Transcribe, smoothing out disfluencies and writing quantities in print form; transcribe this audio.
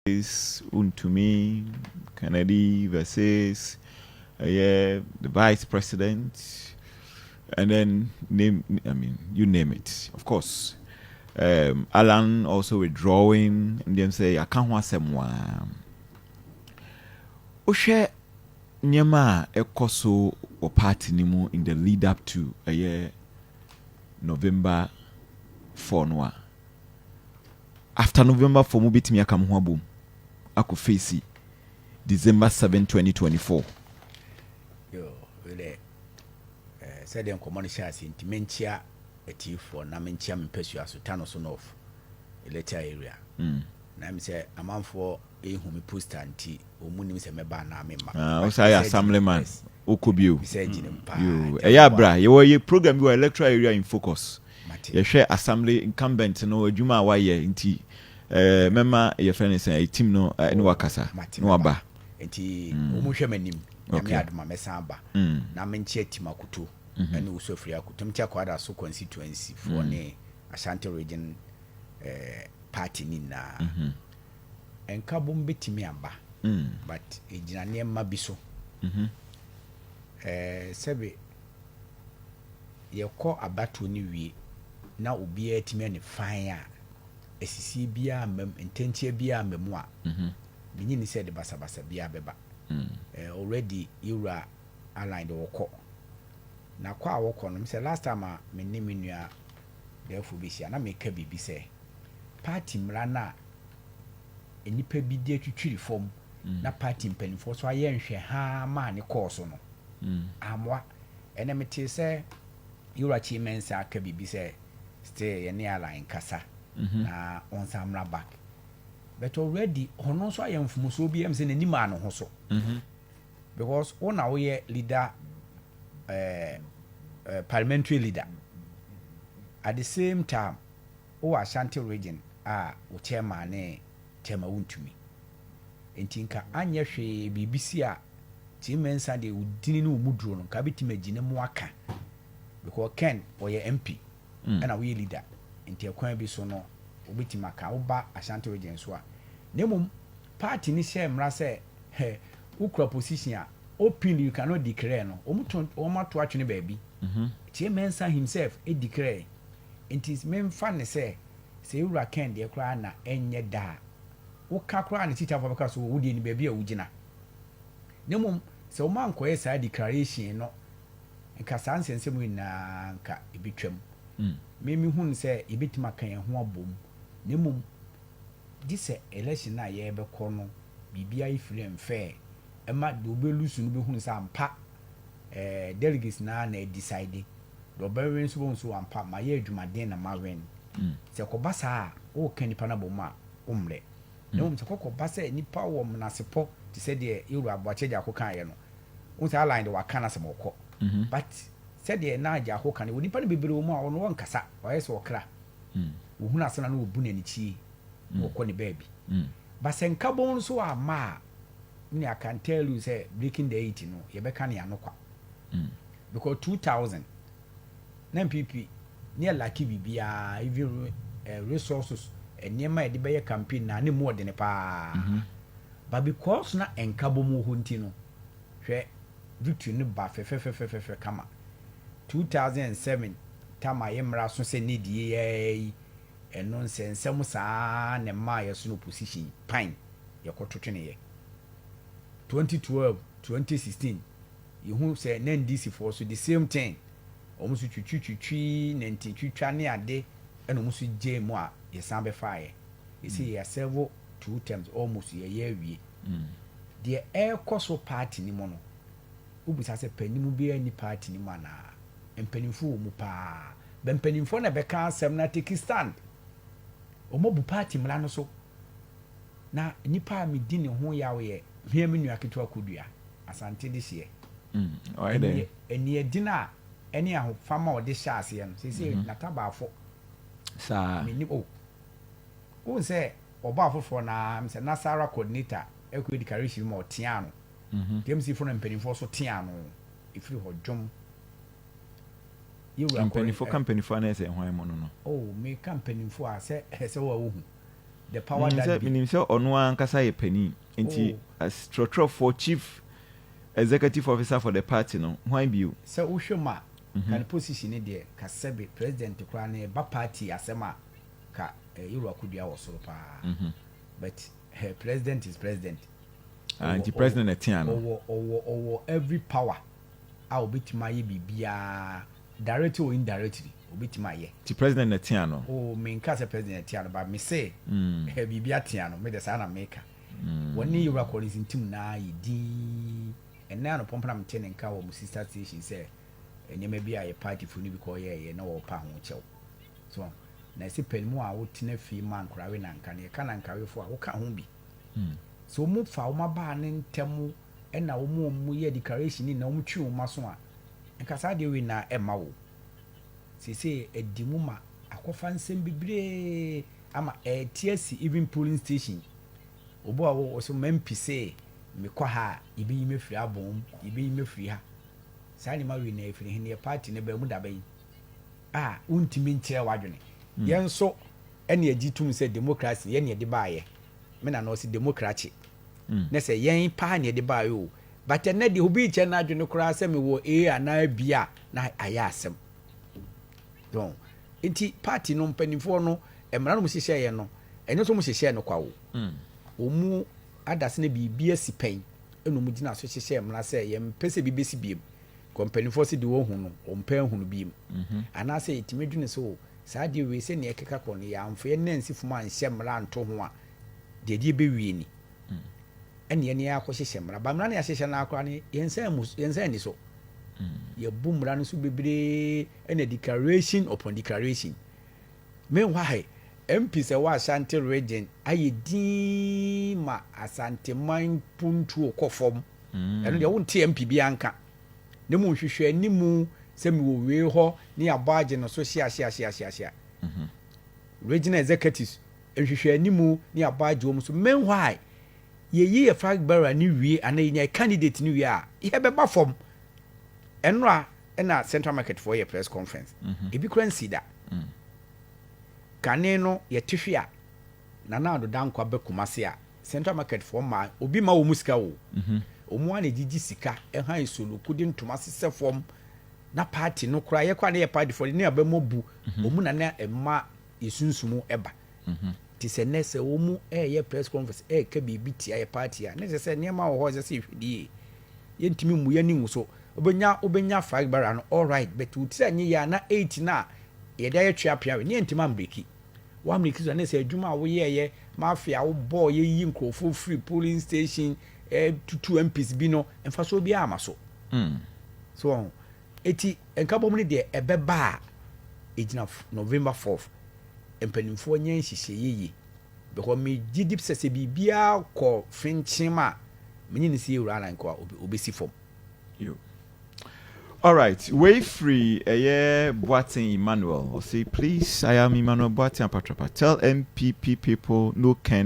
Wontumi Kennedy versus ɛyɛ the vice president, and then name, I mean, you name it. Of course, Alan also withdrawing, and then say aka ho asɛm waa. Wohwɛ nneɛma a ɛkɔ so wɔ party no mu in the lead up to ɛyɛ November 4 no a, after November 4 mu bɛtumi aka mo ho abom akɔ face December 7, 2024? Yo, wede sɛdeɛ nkɔmmɔ no hyɛ ase nti, menkyia atiefoɔ na menkyia me mpasua so, Tano so North electoral area. Na mi sɛ amanfoɔ ɛhu me poster nti ɔmu nim sɛ mɛba anaa memma. Ah, wo saa yɛ assemblyman wokɔ bio. Sɛ gyina mu paa. Yo, ɛyɛ abra yɛwɔ yɛ program bi wɔ Electoral Area in Focus. Mate. Yɛhwɛ assembly incumbent no adwuma a wayɛ, nti mɛma yɛfrɛ no sɛ team no ne wakasa. Mate. Ne waba. Nti ɔmu hwɛ m'anim Nyame adoma mɛsan aba. Na menkyia Tim Akoto ɛne Wusu Afiri Akoto, menkyia Kwada so constituency foɔ ne Ashanti Region party ne nyinaa. Ɛnka bom bɛtumi aba, but ɛgyina nneɛma bi so. Sɛbe yɛkɔ abatoɔ no wie na obiara tumi ane fan a asisie biara mmam, ntɛnkyea biara mma mu a, menyi ni sɛ de basabasa biara bɛba. Already yɛwura Alan de wɔkɔ na kɔ a wɔkɔ no, sɛ last time a me ne me nua dɛɛfo bɛhyia na meka biribi sɛ party mmara no a nnipa bi de atwitwiri fam na party mpanimfoɔ so ayɛ nhwɛ haa maa ne kɔɔ so no amoa. Ɛnɛ mete sɛ yɛwura Kyei aka biribi sɛ still yɛne Alan kasa na ɔnsan mmra back, but already ɔno nso ayɛ mfomsoɔ bi sɛ n'anim a ne ho so, because wo na woyɛ leader, parliamentary leader. At the same time wowɔ Ashanti Region a wo chairman ne chairman Wontumi, nti nka anyɛ hwee biribi si a, Kyei Mensah deɛ wodini ne wo mu duro no, nka bɛtumi agyina mu aka, because Ken ɔyɛ MP ɛna woyɛ leader, nti ɛkwan bi so no wobɛtumi aka. Woba Ashanti Region so a, na mmom party ni hyɛ mmara sɛ hɛ wokura position a, openly you cannot declare no. Wɔn to wɔn ato atwene baabi. Kyei Mensah himself e declare, nti memfa ne sɛ sɛ ewura Ken deɛ koraa na ɛnyɛ da a woka koraa ne tikyafoɔ bɛka so wo deɛ ni baabi a wogyina. Na mmom sɛ wɔn ankɔyɛ saa declaration no, nka saa nsɛnsɛm nyinaa nka ebi twam. Mímí hu sɛ yɛbɛtumi aka yɛn ho abom, na mmom gye sɛ election a yɛrebɛkɔ no biribi ayɛ free and fair, ɛma deɛ ɔbɛlose no bɛhunu sɛ ampa delegates naa na decide, deɛ ɔbɛwin nso bɛhu so ampa ma yɛ adwumaden na ma win. Sɛ kɔba saa a, wɔreka nipa no abɔ mu a wɔmmerɛ, na mmom sɛ kɔkɔba sɛ nipa wɔ menasepɔ te sɛ deɛ yɛwura Aboakye Agyarko kaeɛ no, wɔn sɛ Alan de waka no asɛm ɔkɔ, but sɛdeɛ na Agyarko ka no wɔ nipa no bebree wɔ mu a ɔno wɔnkasa, ɔyɛ sɛ ɔkra wɔhunu asɛm na wɔbu n'anikyi na wɔkɔ ne baabi. But sɛ nkabom nso ama a, ne I can tell you sɛ breaking the eight no yɛbɛka ne ano kwa, because 2000 na NPP ne yɛ lack biribiara, even resources, nneɛma a yɛde bɛyɛ campaign na ne mu ɔdene paa, but because na nkabom wɔ hɔ nti no, hwɛ, victory no ba fɛfɛfɛfɛfɛ kama. 2007 tam a yɛ mmara so sɛ ne die yɛ yi, ɛno nsɛnsɛm saa na mmaa yɛ so no opposition pan yɛkɔto twene yɛ. 2012, 2016 yɛhu sɛ na NDC foɔ so the same thing, wɔn nso twitwi twitwi nɛnti twitwa ne ade, ɛna wɔn nso gye mu a yɛsan bɛfa yɛ. Yɛsi yɛ serve two terms almost, yɛyɛ awie. Deɛ ɛrekɔ so party ni mu no, wobisa sɛ panin biara ni party ni mu anaa? Mpanimfoɔ wɔ mu paa, bɛ mpanimfoɔ na bɛka asɛm na take stand, wɔn abu party mmara no so. Na nipa a mi di ne ho yaw yɛ hwɛ mi nua ketewa Kodua Asante de hyɛ ɛniɛdin a ɛne ahofama a ɔde hyɛ aseɛ no sese n'atabaafo. Saa. Menim o, wohu sɛ ɔbaa foforɔ naa sɛ nasara coordinator ɛkɔ declaration ma ɔtea no tmc fo no, mpanimfoɔ so tea no ɛfiri hɔ dwom. Yɛwura mpanimfoɔ ka mpanimfoɔ anaa sɛ hwan mu no? Oh, meka mpanimfoɔ a sɛ wɔ wohu The power that be. Menim sɛ ɔno ankasa yɛ panin nti as trɔtrɔfoɔ, chief executive officer for the party no, hwan bio? Sɛ wohwɛ mu a, ka ne position ne deɛ, ka sɛbe president koraa ne ba party asɛm a, ka Yɛwura Kodua wɔ soro paa, but president is president. Ah, nti president na ɛtea no. Ɔwɔ every power a obetumi ayɛ biribiara, directly or indirectly obetumi ayɛ. Nti president na ɛtea no. O, menka sɛ president tea no, but me se biribi atea no, me de saa na meka. Wɔne Yɛwura Collins Ntim naa yɛ din. Ɛnɛ anɔpɔ mpena mete ne nka wɔ mo sister station sɛ nneɛma bi a yɛ party fo no bi kɔ yɛɛyɛ na wɔpa ho kyɛw so, na ɛsɛ panimu a wotena fie ma nkorawe nanka no, yɛka nankawefo a woka ho bi sɛ wɔn fa wɔn abaa ne ntɛm, ɛna wɔn a wɔn yɛ declaration ni na wɔn twi wɔn aso a, nka saa deɛ wei na ɛma wo sese ɛdi mu ma akɔfa nsɛm bebree ama ɛɛte asi. Even polling station, obi a wɔ so mɛmpi sɛ mekɔ ha a, yɛbɛyi me firi abɔn, yɛbɛyi me firi ha. Saa nneɛma wei na efiri hin yɛ party ne bɛn mu daba yi a wontumi nkyerɛ w'adwene. Yɛn nso ɛna yɛgye tum sɛ democracy yɛn na yɛde baayɛ. Me na ɔsi democracy ne sɛ yɛn paa na yɛde baayɛ o, but ɛnɛ deɛ, obi kyɛ n'adwene koraa sɛ mewɔ A anaa B a, na ayɛ asɛm dɔn. Nti party no mpanimfoɔ no, mmara no mu hyehyɛ yɛn no, ɛnyɛ sɛ mo hyehyɛ no kwa o. Wɔn mu adase no biribi asi pɛn, ɛna wɔn gyina so hyehyɛ mmara sɛ yɛmpɛ sɛ bi bɛsi biem kɔ. Mpanimfoɔ sɛ deɛ wɔhu no, wɔmpɛ ahunu biem, anaasɛ yɛtumi dwene sɛ o, saa deɛ wei sɛ nea ɛkeka kɔ no, yɛamfa yɛn nan si fam anhyɛ mmara nto ho a, deɛ deɛ bɛwie ni. Ɛne yɛn yɛn akɔhyehyɛ mmara ba, mmara no yɛahyehyɛ no akora no, yɛn nsa ani so. Yɛbu mmara no so bebree, ɛna declaration upon declaration. Meanwhile, MP sɛ wɔ Ashanti Region ayɛ din ma Asanteman puntuo kɔ fam. Ɛno deɛ, wonte MP bi anka ne mu nhwehwɛ animu sɛ mewɔ wei hɔ ne yɛabɔ agye no so hyia hyia hyia hyia hyia. Regional executives nhwehwɛ animu ne yɛabɔ agye wɔn so. Meanwhile, yɛyi yɛ flag bearer ne wie anaa yɛnya candidate ne wie a, yɛbɛba fam. Ɛnora ɛna Central Market foɔ yɛ press conference. Ebi kura nsi da. Kane no yɛte hwe a, Nana Addo Dankwa bɛ Kumase a, Central Market foɔ ma obi ma wɔn mu sika o. Wɔn a na gyigyi sika ɛhan soloku de ntoma sisɛ fam na party no koraa yɛ koraa ne yɛ party foɔ ne abɛmɔ bu wɔn na ɛma yɛsunsum ɛba. Te sɛ nɛ sɛ wɔn mu ɛɛyɛ press conference ɛɛka biribi tia yɛ party a, ne sɛ nneɛma wɔ hɔ ɛsɛ sɛ yɛhwɛ die. Yɛntumi mu yɛn ni so wobɛnya flag bearer no, all right, but wotiri anyi yɛ a na eight na yɛde ayɛ twea pea ne yɛntumi ambreak wambreak so, ne sɛ adwuma a woyɛɛyɛ mafia, wobɔɔ yɛyi nkurɔfoɔ firi polling station, tutu MPs bi no, mfasoɔ biara ama so. So wɔn eti nkabom no deɛ, ɛbɛba a egyina November 4th mpanimfoɔ nyɛ nhyehyɛ yie, because megye di sɛ biribiara kɔ fenkyem a, menye ne si ewura na nka obesi fam. All right, wei firi ɛyɛ Boateng Emmanuel. Ɔse, "Please, I am Emmanuel Boateng Apatrapa. Tell NPP people no Ken."